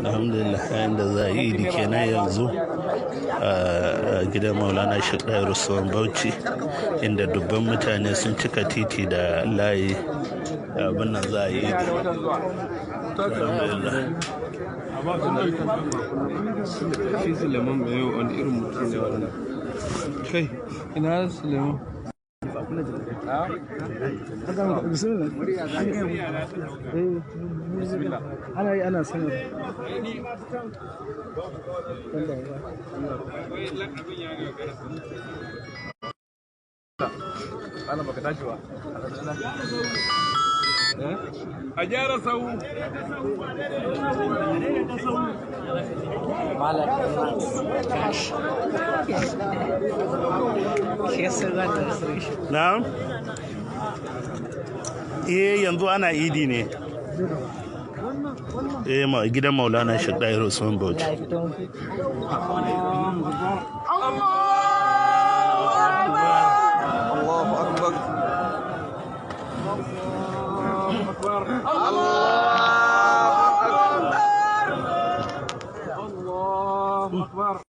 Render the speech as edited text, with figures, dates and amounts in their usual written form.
Alhamdulillah, yayin da za a yi idi kenan yanzu a gidan Maulana Sheikh Dahiru Usman Bauchi, inda dubban mutane sun cika titi da layi, abin nan za a yi idi. Alhamdulillah. Shi Suleiman mai yau wani irin mutum ne wannan? Kai, ina Suleiman? Ana yi, ana sanar. A gyara sahu. Malam Cash. Shi ya san za. Na'am. Eh, yanzu ana idi ne. Eh, ma gidan Maulana Sheikh Dahiru Usman Bauchi.